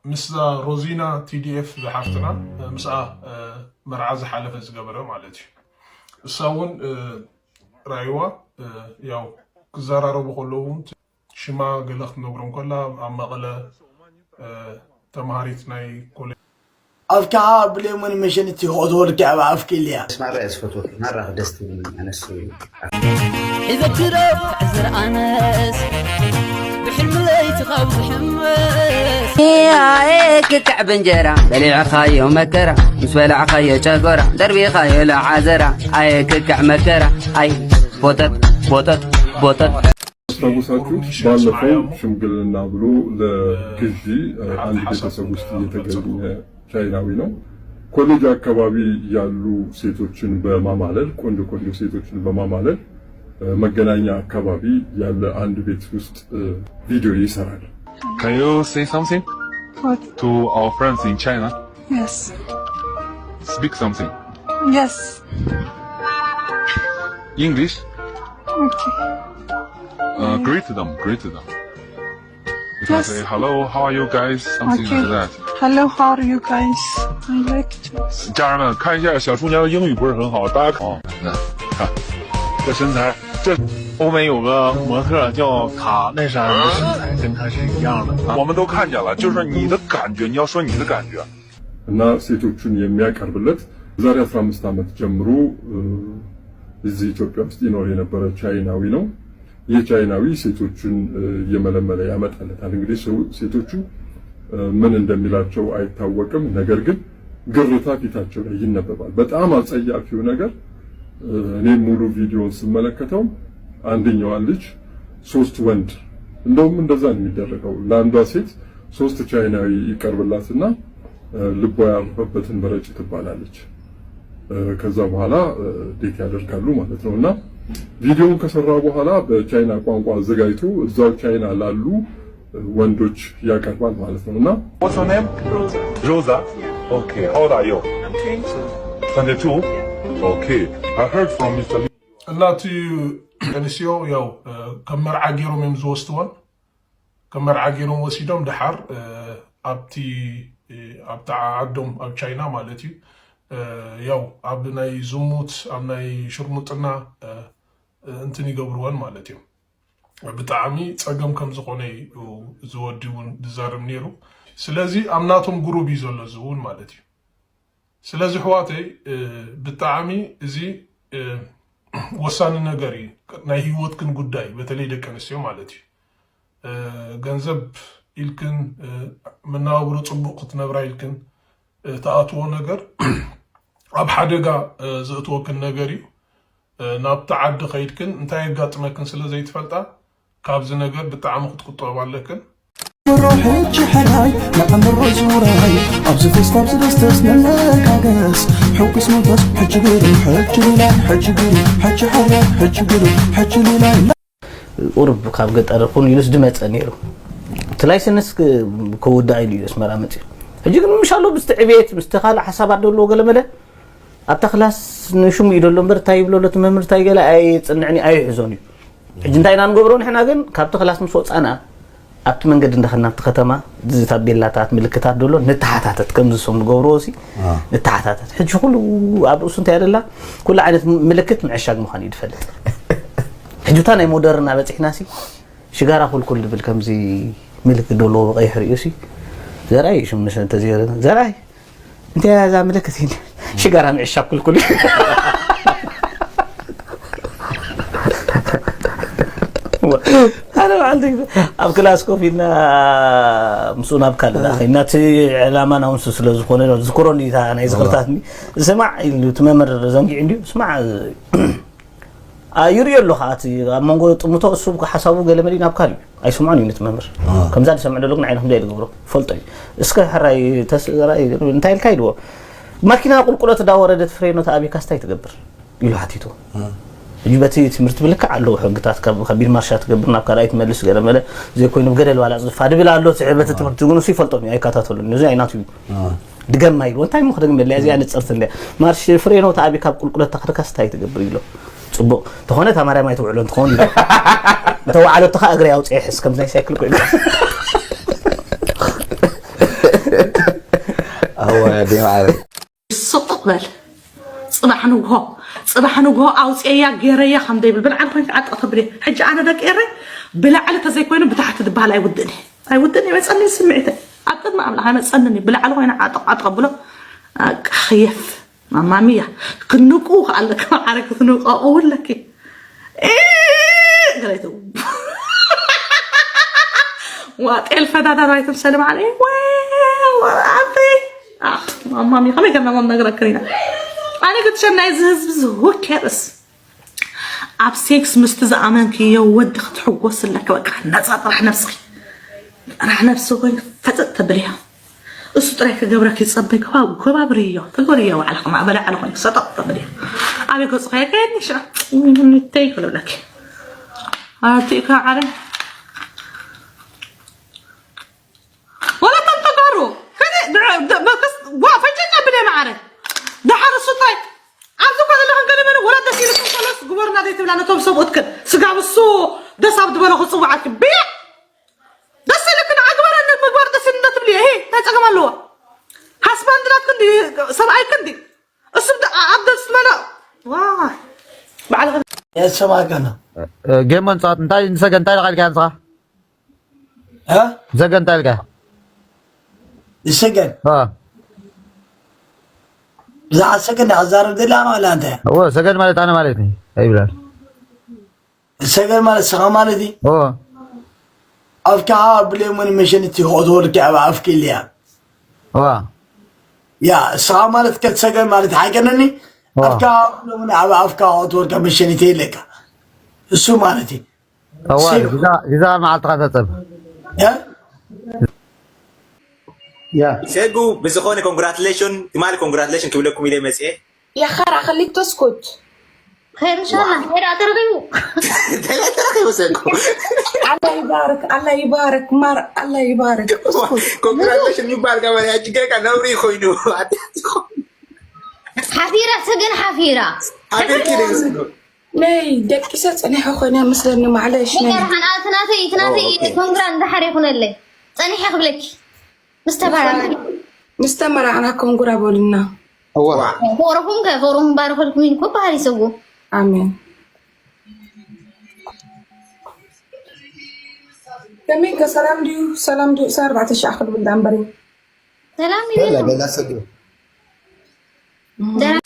ምስዛ ሮዚና ቲዲኤፍ ዝሓፍትና ምስኣ መርዓ ዝሓለፈ ዝገበረ ማለት እዩ። እሳ እውን ራይዋ ያው ክዘራረቡ ከለዉ ሽማ ገለ ክትነግሮም ከላ ኣብ መቐለ ተምሃሪት ናይ ኮሌጅ ኣፍካ ብሌሞን መሸን እቲ ሆትወልክ ኣብ ኣፍክ ኢልያ ማራ እየ ዝፈትወኪ ማራ ደስ ትብልኒ ኣነስ ሒዘኪ ዶ ዕዝር ኣነስ ብሕልሚ ለይቲ ካብ ዝሕመስ ኣየ ክክዕ ብእንጀራ በሊዕኻዮ መከራ ምስ በላዕኻዮ ጨጎራ ደርቢኻዮ ለዓዘራ ኣየ ክክዕ መከራ ኣይ ቦጠጥ ቦጠጥ ቦጠጥ ታስታውሳችሁት ባለፈው ሽምግልና ብሎ ለግዢ አንድ ቤተሰብ ውስጥ የተገኘ ቻይናዊ ነው። ኮሌጅ አካባቢ ያሉ ሴቶችን በማማለል ቆንጆ ቆንጆ ሴቶችን በማማለል መገናኛ አካባቢ ያለ አንድ ቤት ውስጥ ቪዲዮ ይሰራል። Can you say something What? To our friends in China? Yes. Speak something. Yes. English? Okay. Uh, greet them, greet them. You can Yes. say, "Hello, how are you guys?" Something Okay. Like that. Hello, how are you guys? I like to. 家人们，看一下小厨娘的英语不是很好，大家看，哦，那看这身材，这欧美有个模特叫卡耐莎，身材跟她是一样的。我们都看见了，就是你的感觉，你要说你的感觉。 እና ሴቶቹን የሚያቀርብለት የዛሬ አስራ አምስት ዓመት ጀምሮ እዚህ ኢትዮጵያ ውስጥ ይኖር የነበረ ቻይናዊ ነው። ይህ ቻይናዊ ሴቶቹን እየመለመለ ያመጣለታል። እንግዲህ ሴቶቹ ምን እንደሚላቸው አይታወቅም። ነገር ግን ግርታ ፊታቸው ላይ ይነበባል። በጣም አጸያፊው ነገር እኔ ሙሉ ቪዲዮን ስመለከተው አንደኛዋ ልጅ ሶስት ወንድ እንደውም እንደዛ ነው የሚደረገው። ለአንዷ ሴት ሶስት ቻይናዊ ይቀርብላትና ልቧ ያረፈበትን በረጭ ትባላለች። ከዛ በኋላ ዴት ያደርጋሉ ማለት ነው። እና ቪዲዮውን ከሰራ በኋላ በቻይና ቋንቋ አዘጋጅቶ እዛው ቻይና ላሉ ወንዶች ያቀርባል ማለት ነው። እና What's your name? Rosa. Okay. How old are you? Twenty-two. Okay. I heard from Mister Lee. እና እቲ ኣንስትዮ ያው ከም መርዓ ገይሮም እዮም ዝወስድወን። ከም መርዓ ገይሮም ወሲዶም ደሓር ኣብቲ ኣብቲ ዓዶም ኣብ ቻይና ማለት እዩ ያው ኣብ ናይ ዝሙት ኣብ ናይ ሽርሙጥና እንትን ይገብርወን ማለት እዩ። ብጣዕሚ ፀገም ከም ዝኾነ እዩ እዚ ወዲ እውን ዝዛረብ ነይሩ። ስለዚ ኣብ ናቶም ግሩብ እዩ ዘሎ እዚ እውን ማለት እዩ። ስለዚ ኣሕዋተይ ብጣዕሚ እዚ ወሳኒ ነገር እዩ ናይ ህይወትክን ጉዳይ በተለይ ደቂ ኣንስትዮ ማለት እዩ። ገንዘብ ኢልክን መነባብሮ ፅቡቕ ክትነብራ ኢልክን ትኣትዎ ነገር ኣብ ሓደጋ ዘእትወክን ነገር እዩ። ናብቲ ዓዲ ከይድክን እንታይ የጋጥመክን ስለ ዘይትፈልጣ ካብዚ ነገር ብጣዕሚ ክትቁጠባ ኣለክን። ሕጂ ሕራይ ንዕምሮ ዙራይ ኣብዚ ፌስታ ኣብዚ ደስተስ ንመጋገስ ሕጉስ መንፈስ ሕጂ ግሩ ሕጂ ሊላይ ሕጂ ግሩ ሕጂ ሕራይ ሕጂ ግሩ ሕጂ ሊላይ ቁርብ ካብ ገጠር ኩን ኢሉስ ድመፀ ነይሩ። እቲ ላይሰንስ ክውዳእ ኢሉ እዩ ኣስመራ መፅኡ። ሕጂ ግን ምሻሎ ምስቲ ዕቤት ምስቲ ካልእ ሓሳባት ዘለዎ ገለመለ ኣብታ ክላስ ንሽሙ እዩ ደሎ እምበር እንታይ ይብሎ ኣሎ እቲ መምህር እንታይ ገለ ኣይፅንዕን እዩ ኣይሕዞን እዩ። ሕጂ እንታይ ኢና ንገብሮ ንሕና ግን ካብቲ ክላስ ምስ ወፃና ኣብቲ መንገዲ እንዳኸድና ኣብቲ ከተማ እዚ ታቤላታት ምልክታት ደሎ ንተሓታተት ከምዚ ሶም ንገብርዎ ሲ ንተሓታተት ሕጂ ኩሉ ኣብ ርእሱ እንታይ ደላ ኩሉ ዓይነት ምልክት ምዕሻግ ምዃን እዩ ዝፈልጥ። ሕጂ እታ ናይ ሞደርና በፂሕና ሲ ሽጋራ ኩልኩል ዝብል ከምዚ ምልክት ደሎ ብቐይሕ ርእዩ ሲ ዘርኣይ ሽም ንሰ እንተዘይረ ዘርኣይ እንታይ እያ እዛ ምልክት ኢል ሽጋራ ምዕሻ ኩልኩል ኣነ በዓልቲ ኣብ ክላስ ኮፍ ኢልና ምስኡ ናብ ካልእ ዳ ኸይድና እቲ ዕላማ ናውንሱ ስለ ዝኾነ ዝክሮ እንዲታ ናይ ዝኽርታት ስማዕ ኢሉ እቲ መምህር ዘንጊዑ እንዲዩ ስማዕ ይርእዮ ኣሎ ከዓ እቲ ኣብ መንጎ ጥምቶ እሱ ሓሳቡ ገለ መሊኡ ናብ ካልእ እዩ ኣይስምዖን እዩ ነቲ መምህር ከምዛ ዝሰምዕ ዘሎ ግን ዓይነ ከምዚ ዝገብሮ ፈልጦ እዩ እስከ ሕራይ እንታይ ኢልካ ኢልዎ ማኪና ቁልቁለት እንዳወረደት ፍሬኖ ተኣቢካስ እንታይ ትገብር ኢሉ ሓቲትዎ ሕጂ በቲ ትምህርቲ ብልክዕ ኣለዉ ሕግታት ካብ ከቢድ ማርሻ ትገብር ናብ ካልኣይ ትመልስ ገለ መለ ዘይኮይኑ ብገደል ዋላ ዝፋ ድብል ኣሎ ትሕበቲ ትምህርቲ ግን እሱ ይፈልጦም እዩ ኣይከታተሉን እዚ ኣይናቱ እዩ ድገማ ኢልዎ እንታይ እሞ ክደግመለያ እዚኣ ንፅርቲ እንድያ ማርሽ ፍሬኖ ተኣቢካ ኣብ ቁልቁለት ተኽርካስ እንታይ ትገብር ኢሎ ፅቡቕ ተኾነ እታ ማርያም ኣይትውዕሎ እንትኸውን ኢሎ እንተወዓለቶ ከዓ እግሪ ኣውፅአ ሕስ ከምዚ ናይ ሳይክል ኮይኑ ኣወ ኣደይ ማዕረ። ስቕቕ በል። ጽባሕ ንግሆ፣ ጽባሕ ንግሆ ኣውፅኤያ ገይረያ ከም ዘይብል ብልዓል ኮይንካ ዓጥቕ ተብል እየ። ሕጂ ኣነ ደቂ ኤረይ ብላዕሊ ተዘይኮይኑ ብታሕቲ ዝበሃል ኣይውድእን እየ። ኣይውድእን እየ። መፀኒ ስምዒተይ። ኣብ ቅድሚ ኣምላኽ ኣይመፀንን እዩ። ብላዕሊ ኮይነ ዓጥቕ ዓጥቕ ብሎ። ኣቃ፣ ክየፍ። ማማሚያ። ክንቁ ከኣለካ ማዕረ ክትንቀቑ ኣለኪ። እ፣ ገለ ይትው። ዋጤል ፈዳዳር ኣይትምሰሊ ማዕረ። ወይ፣ ኣበይ። ኣኽ፣ ማማሚ፣ ከመይ ገርና መም ነግረክን ኢና። ኣነ ክትሸናይ እዚ ህዝቢ እዚ፣ who cares? ኣብ ሴክስ ምስቲ ዝኣመንክዮ ወዲ ክትሕጎስ ኣለኪ። በቃ፣ ነፃ ጥራሕ ነብስኺ። ጥራሕ ነብሲ ኮይንኪ ፈጥጥ ተብልዮ። እሱ ጥራይ ክገብረኪ ይጸበይ። ገባ-፣ ገባብርዮ። ተግበርዮ ባዕልኺ። ማዕበላ ዓለ ኮይንኪ ሰጠቕ ተብልዮ። ኣበይ ገጹ ከየከየኒ ሽዑ። እንተይ ክልብለኪ። ኣቲ ከዓረ። ወላ እቶም ተጋሩ፣ ከዚ ድዕ-፣ ድ-፣ በክስ-፣ ዋ፣ ፈንጨጭ ኣብለ ማዕረ። ደሓር እሱ ጥራይ። ኣብዚ እኮ ዘለኽን ገለ በለ፣ ወላ ደስ ኢልኩም ኮለስ ግበሩና ዘይትብላ ነቶም ሰብኡትክን። ስጋብ እሱ ደስ ኣብ ዝበሎ ክጽውዓልኪ። ብያ! ደስ ኢልክን ኣግበረኒ ምግባር ደስ ኢልና ትብሊ። ይሄ እንታይ ጸገም ኣለዎ? ሃስባንድ ናትክን ድዩ ሰብኣይክን ድዩ? እሱ ብ-፣ ኣብ ደስ ትመላ። ዋ! ባዕልኽን የሰማዕከና። እ፣ ጌም መንጻት እንታይ ንሰገ እንታይ ኢልካ ኢልካ ንስኻ? እ? ንሰገ እንታይ ኢልካ? ንሰገን? አ። ብዛዕባ ሰገን ዲኻ ትዛረብ ዘለኻ ማለት ኣንተ? እወ፣ ሰገን ማለት ኣነ ማለት እዩ። ኣይብላል። ሰገን ማለት ስኻ ማለት እዩ? እወ። ኣፍካ ብሌሞን መሸንቲ ክቕትወልካ ኣብ ኣፍኪ ኢልያ። እወ። ያ፣ ስኻ ማለት ከትሰገን ማለት ሓቀነኒ? እወ። ኣፍካ ብሌሞን ኣብ ኣፍካ ክቕትወልካ መሸንቲ ኢለካ። እሱ ማለት እዩ። እዋ፣ ሴፍ። ግዛ፣ ግዛ መዓልትኻ ተጸብ። እ? ያ። ሰጉ፣ ብዝኾነ ኮንግራቱሌሽን፣ ትማሊ ኮንግራቱሌሽን ክብለኩም ኢለ መጽኤ። ያኸራ፣ ከሊክ ተስኩት። ኸይር፣ እንሻላ፣ ኸይር ኣተረኺቡ። ተረኺቡ ሰጉ። ኣላ ይባርክ፣ ኣላ ይባርክ፣ ማር፣ ኣላ ይባርክ። ተስኩት። ኮንግራቱሌሽን ይባል ጋር ያጅገካ ነውሪ ኮይኑ። ሓፊራ፣ ሰገን ሓፊራ። ሓፊርኪ ዶ ሰጉ? ነይ ደቂሰ ጸኒሐ ኮይነ መስለኒ፣ ማዕለሽ፣ ነይ። ደሓን፣ ኣቲ ናተይ፣ እቲ ናተይ ኦ፣ ኦኬ። ኮንግራ እንድሓር ይኹነለይ። ጸኒሐ ክብለኪ። ምስ ተባራና። ምስ ተመራዕና ኮንግራ በሉና። እዋ። ፍቕርኹም ከ፣ ፍቕርኹም ባርኸልኩም ኢልኩ ባህሪ ሰጉ። ኣሜን። ከመይ ከ፣ ሰላም ድዩ? ሰላም ድዩ? ዕስራ ኣርባዕተ ሺሕ ክብል ዳንበሪ። ሰላም እዩ። በላ፣ በላ ሰጉ። ደህና